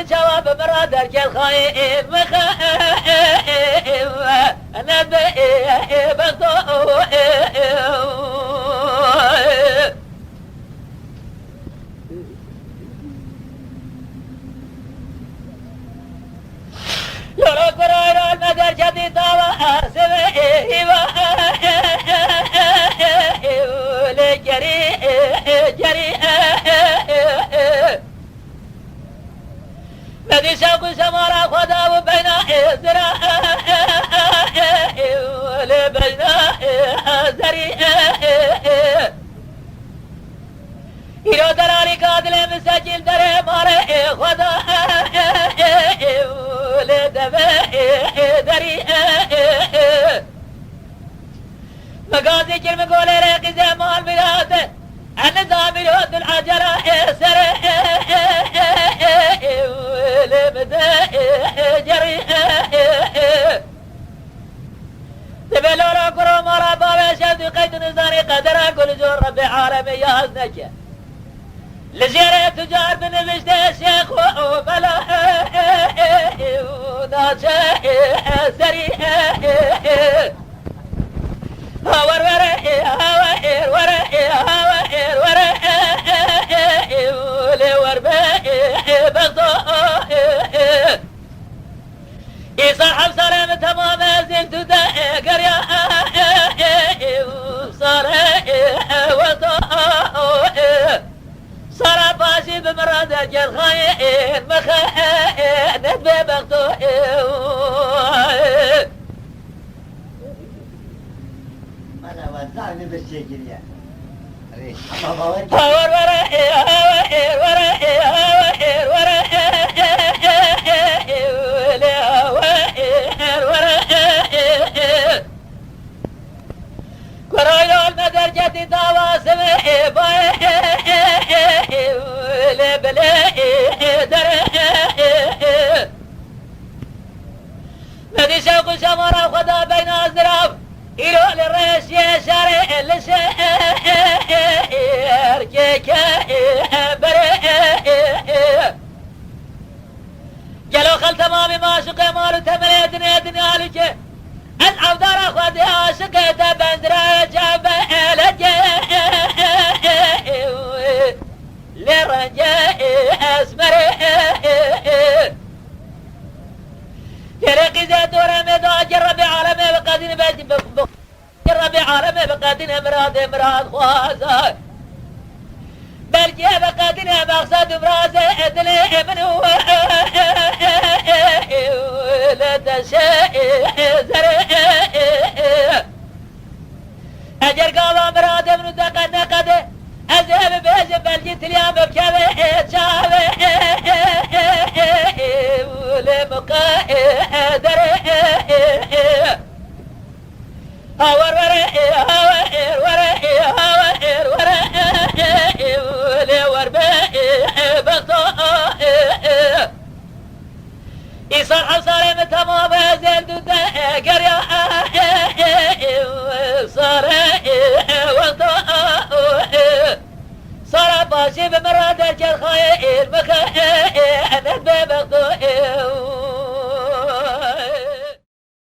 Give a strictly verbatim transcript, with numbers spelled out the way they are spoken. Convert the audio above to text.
Şewa bi min re derket xayê ê min xe, ne be ê, ê, bexto, ê, ê. Lolo kurayra ne derketî dawa, sebe ê, hîva, ê, ê, ê, ê, lê gerî, ê, ê, gerî, ê, ê, ê, ê. Me dî şewq û şemara xwe da û beyna ê zira, lê beyna ê zerî. Îro delalîka dilê min sekîn derê malê ê xwe da, lê deve ê derî. Min gazî kir min golê rê qîzê mal mîrate. Ene damîro dil ecela ê serê, lê min de gerî. Dibe lora kuro mala bavê şev dû qey tu nizanî qedera ku li cor Rebbê alemê yaz neke. Li jêrê tu car binivişte şêx û mela, naçe serî. Ha wer were, ha wer were, ha wer were, lê wer be, bexto. Îsal heft sale min temam e, zil tu de geriya, sale wexto. Sara paşî bi min re derket xayê ên, min xe, net bê bexto. Bana wan zahmi bir şey giriye. Ama baba. Hawar were, e, hawa, e, were, e, hawa, e, were, e, e, e, e, e, le hawa, e, e, were, e, e, e. Kurayol me derketî dawa sivê, e, bayê, e, e, e, e, le bilê, e, e, dere, e, e, e. Me dî şewq û şemara xwe da beyna zirav. Îro li reşiyê şerê li şêr kêke berê. Gelo xel temamî maşiqê mal û temelê dinê dinyalike. Ez evdara xwe dê aşiqê te benzirayê çavbe eleke. Lê rengê esmerê. Lê qîzê dore me da ki Rebê alemê bi qedînê belkî bi, bi, ki Rebê alemê bi qedînê miradê mirad xwaza. Belkî bi qedînê mexsed û mirazê dilê min û lê deşê zerê. Eger gava miradê min û te qed neqede, ez ê bibêjim belkî tiliya min bikeve çavê. Lê miqe derê. Hawer were, hawer were, hawer were, lê wer be bexto. Îsal heft salê min temam e, zêl dû de geriya. Sare wexta sara başê bi min re derket xayê êl mixe. Net be bexto.